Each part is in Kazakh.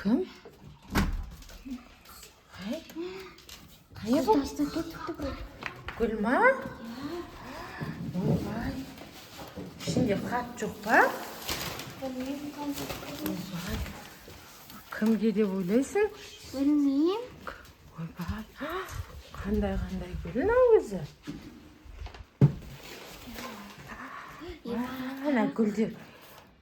Кім? Ай, не бұл? Тастап кетіпті бір. Гүл ма? Ойбай, ішінде хат жоқ па? Білмеймін, қандай. Ойбай, кімге деп ойлайсың? Білмеймін. Ойбай, қандай, қандай гүл мынау өзі? Ана гүлдер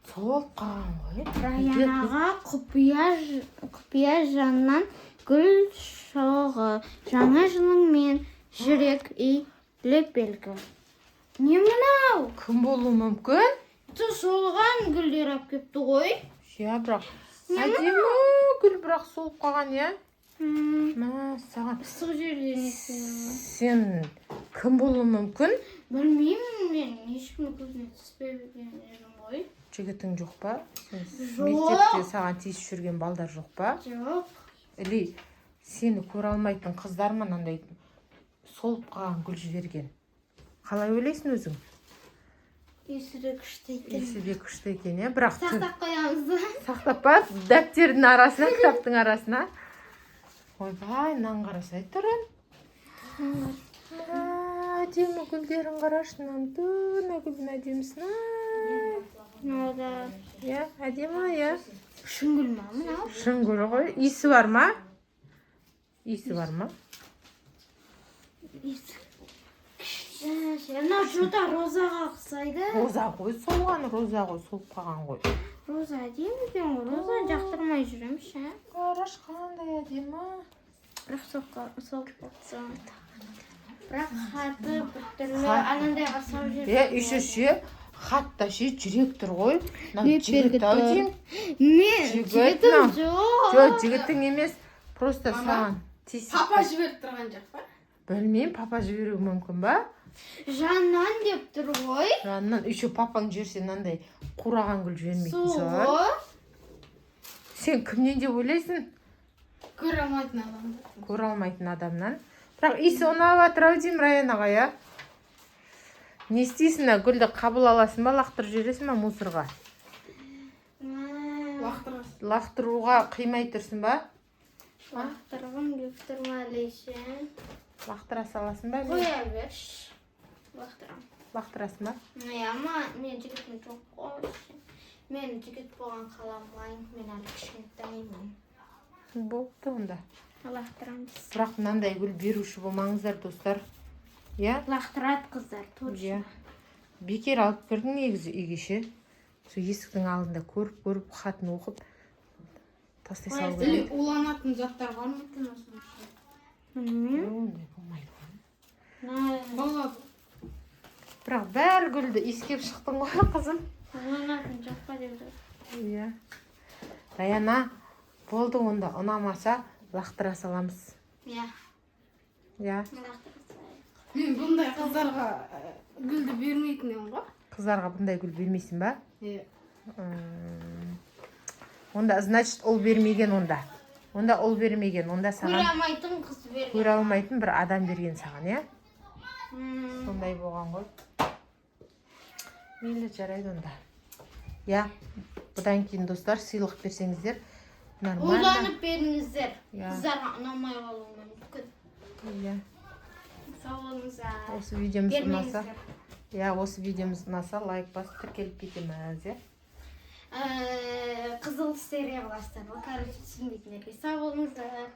солып қалған ғой. Раянаға құпия жаннан гүл шоғы. Жаңа жылыңмен, жүрек и леп белгі. Не мынау? Кім болуы мүмкін? Солған гүлдер алып келіпті ғой. Иә, бірақ әдемі гүл, бірақ солып қалған, иә. Мәссаған. Ыстық жерде не істеймін? Сен кім болуы мүмкін? Білмеймін, мен ешкімнің көзіне түспей жүрмін ғой. Жігітің жоқ па? Сен Жоқ. мектепте саған тиісіп жүрген балдар жоқ па? Жоқ. Или сені көре алмайтын қыздар ма мынандай солып қалған гүл жіберген? Қалай ойлайсың өзің? Иісі де күшті екен. Иісі де күшті екен, иә, бірақ Сақтап қоямыз. Сақтап па? Дәптердің арасына, кітаптың арасына. Ойбай, мынаны қарасай түрін. Мә, әдемі гүлдерін қарашы мынаның. Ту, мына гүлдің әдемісін ай. Мынау да. Иә, әдемі, иә. Шын гүл ма мынау? Шын гүл ғой. Иісі бар ма? Иісі бар ма? Иісі күшті. Мынау что-то розаға ұқсайды. Роза ғой, солған роза ғой, солып қалған ғой. Роза әдемі екен ғой. Розаны жақтырмай жүремін ше. Қарашы, қандай әдемі. Бірақ солып қалса. Бірақ хаты біртүрлі, анандайға салып жіберген. Иә, еще ше, хатта ше жүрек тұр ғой мынау. Леп Жігіт белгі ау тұр. деймін. Мен Жігіт жігітім мынау. жоқ. Жоқ, жігітің емес, просто Мама. саған тиісіп. Папа жіберіп тұрған жоқ па? Білмеймін, папа жіберуі мүмкін ба? Жаннан деп тұр ғой. Жаннан. Еще папаң жіберсе, мынандай қураған гүл жібермейтін Сол шығар. ғой. Сен кімнен деп ойлайсың? Көре алмайтын адамды. Көре алмайтын адамнан. Бірақ иісі ұнап жатыр ау деймін Раянаға, иә. Не істейсің мына гүлді? Қабыл аласың ба, лақтырып жібересің ба мусорға? Лақтырасың. Лақтыруға қимай тұрсың ба? Лақтырғым келіп тұр ма әлі? Лақтыра саласың ба әлде? Қоя берші. Лақтырамын. Лақтырасың ба? Иә, ма, мен жігітім жоқ қой. Мен жігіт болған қаламаймын. Мен әлі кішкентаймын. Болыпты онда. Лақтырамыз. Бірақ мынандай гүл беруші болмаңыздар, достар, иә. Лақтырады қыздар, точно. Иә, бекер алып кірдің негізі үйге ше. Сол есіктің алдында көріп көріп, хатын оқып тастай салу Или керек. уланатын заттар бар ма екен осының ішінде? Білмеймін. Ондай болмайды ғой. Болады. Бірақ бәр гүлді иіскеп шықтың ғой, қызым. Уланатын жоқ па деп жатыр. Иә, Раяна, болды онда, ұнамаса, лақтыра саламыз. Иә. Иә. Лақтыра салайық. Мен бұндай қыздарға гүлді бермейтін едім ғой. Қыздарға бұндай гүл бермейсің ба? Иә. Онда, значит, ұл бермеген онда. Онда ұл бермеген онда. Көре Саған алмайтын қыз берген. көре алмайтын бір адам берген саған, иә. Сондай болған ғой. Мейлі, жарайды онда, иә. Бұдан кейін, достар, сыйлық берсеңіздер, нормально. Ойланып беріңіздер. Иә. Қыздарға ұнамай қалуы мүмкін. Иә. Сау болыңыздар. Осы видеомыз ұнаса, Бермеңіздер. иә, осы видеомыз ұнаса, лайк басып, тіркеліп кетеміз, иә. Қызыл серия қыласыздар ғой, короче, түсінбейтіндерге. Сау болыңыздар.